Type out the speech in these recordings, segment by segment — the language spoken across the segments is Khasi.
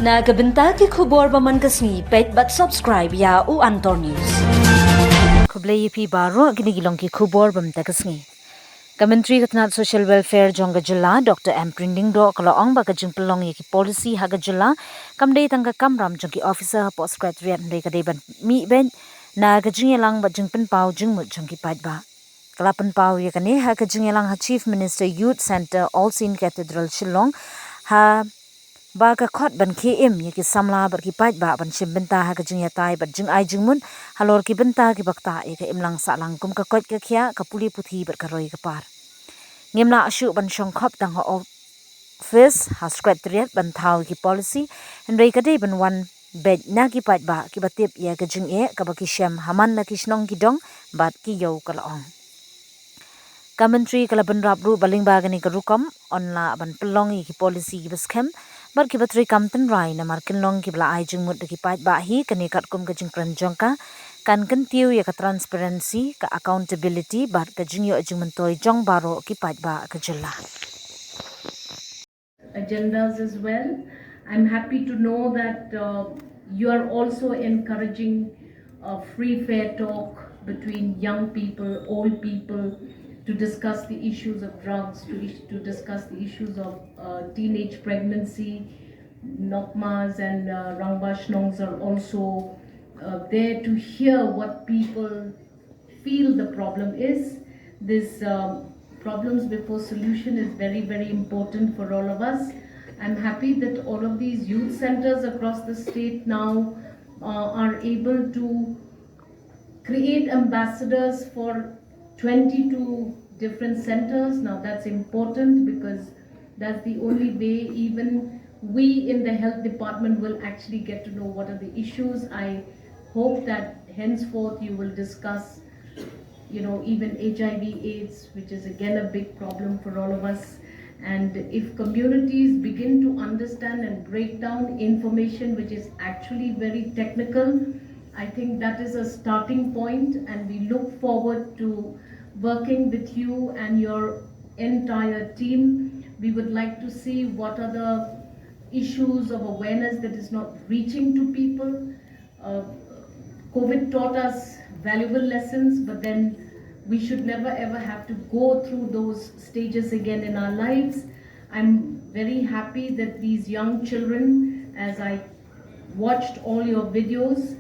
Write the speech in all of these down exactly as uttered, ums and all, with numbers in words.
Na ka bynta ki khubor ba man ka sngi, peit bad subscribe ïa u Antor News. Khublei ïa phi baroh, kine ki long ki khubor ba man ka sngi. Ka Myntri ka tnat Social Welfare jong ka jylla, Doctor M Prin Lyngdoh, ka la ong ba ka jingpynlong ïa ki policy ha ka jylla kam dei tang ka kamram jong ki officer hapoh Secretariat, hynrei ka dei ban mih beit na ka jingïalang bad jingpynpaw jingmut jong ki paidbah. Ka la pynpaw ïa kane ha ka jingïalang ha Chief Minister Youth Centre, All Saint Cathedral, Shillong, ha ba ka khot ban khie im ïa ki samla bad ki paidbah ban shim bynta ha ka jingïatai bad jingai jingmut halor ki bynta kiba ktah ïa ka imlang sahlang, kum ka koit ka khiah, ka pule puthi bad ka roi ka par. Ngim lah shuh ban shong khop tang ha office, ha Secretariat ban thaw ïa ki policy, hynrei ka dei ban wan beit na ki paidbah kiba tip ïa ka jingeh kaba ki shem ha man la ki shnong ki dong bad ki ïew, ka la ong. Ka Myntri ka la bynrap ruh ba lyngba kane ka rukom yn lah ban pynlong ïa ki policy kiba skhem bad kiba treikam tynrai, namar kin long kiba la ai jingmut da ki paidbah hi. Kane katkum ka jingkren jong ka, kan kyntiew ïa ka transparency, ka accountability bad ka jingïoh jingmyntoi jong baroh ki paidbah ka jylla. Agendas as well. I'm happy to know that uh, you are also encouraging a free, fair talk between young people, old people, to discuss the issues of drugs, to, is- to discuss the issues of uh, teenage pregnancy. Nokmas and uh, Rangbah Shnongs are also uh, there to hear what people feel the problem is. This um, problems before solution is very, very important for all of us. I'm happy that all of these youth centers across the state now uh, are able to create ambassadors for twenty-two different centers. Now that's important because that's the only way even we in the health department will actually get to know what are the issues. I hope that henceforth you will discuss, you know, even H I V AIDS, which is again a big problem for all of us. And if communities begin to understand and break down information which is actually very technical, I think that is a starting point, and we look forward to working with you and your entire team. We would like to see what are the issues of awareness that is not reaching to people. Uh, COVID taught us valuable lessons, but then we should never ever have to go through those stages again in our lives. I'm very happy that these young children, as I watched all your videos,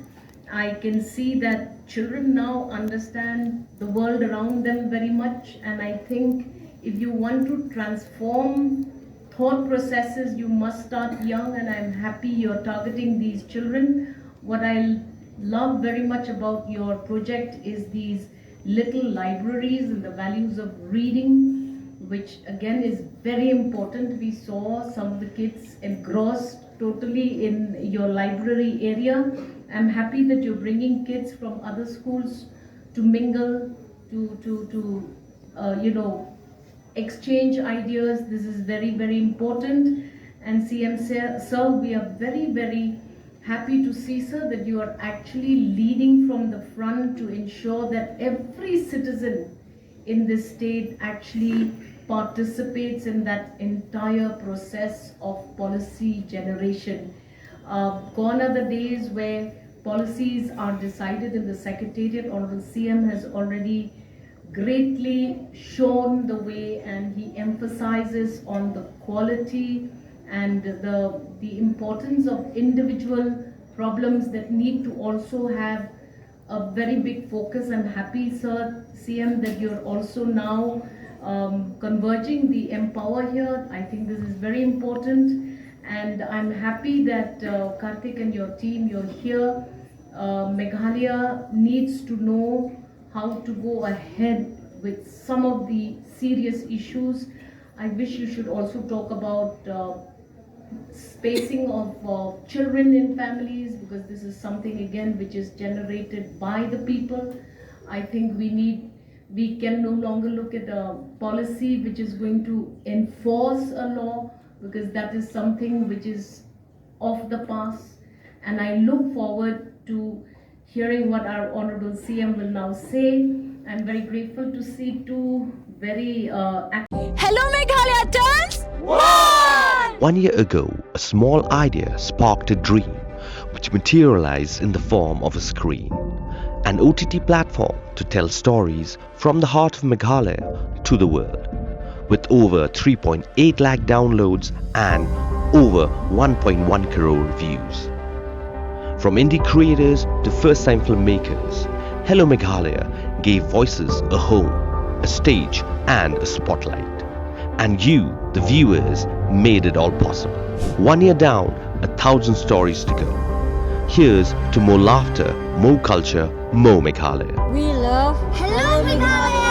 I can see that children now understand the world around them very much, and I think if you want to transform thought processes, you must start young, and I'm happy you're targeting these children. What I love very much about your project is these little libraries and the values of reading, which again is very important. We saw some of the kids engrossed totally in your library area. I'm happy that you're bringing kids from other schools to mingle, to to to uh, you know, exchange ideas. This is very, very important. And C M sir, sir, we are very, very happy to see, sir, that you are actually leading from the front to ensure that every citizen in this state actually participates in that entire process of policy generation. Uh, gone are the days where policies are decided in the secretariat. Honorable C M has already greatly shown the way, and he emphasizes on the quality and the, the importance of individual problems that need to also have a very big focus. I'm happy, sir, C M, that you're also now um, converging the Empower here. I think this is very important, and I'm happy that uh, Karthik and your team, you're here. Uh, Meghalaya needs to know how to go ahead with some of the serious issues. I wish you should also talk about uh, spacing of uh, children in families, because this is something again which is generated by the people. I think we need, we can no longer look at a policy which is going to enforce a law, because that is something which is of the past. And I look forward to hearing what our Honorable C M will now say. I'm very grateful to see two very uh, active Hello Meghalaya turns one. One year ago, a small idea sparked a dream which materialized in the form of a screen, an O T T platform to tell stories from the heart of Meghalaya to the world, with over three point eight lakh downloads and over one point one crore views. From indie creators to first time filmmakers, Hello Meghalaya gave voices a home, a stage, and a spotlight. And you, the viewers, made it all possible. One year down, a thousand stories to go. Here's to more laughter, more culture, more Meghalaya. We love Hello Meghalaya.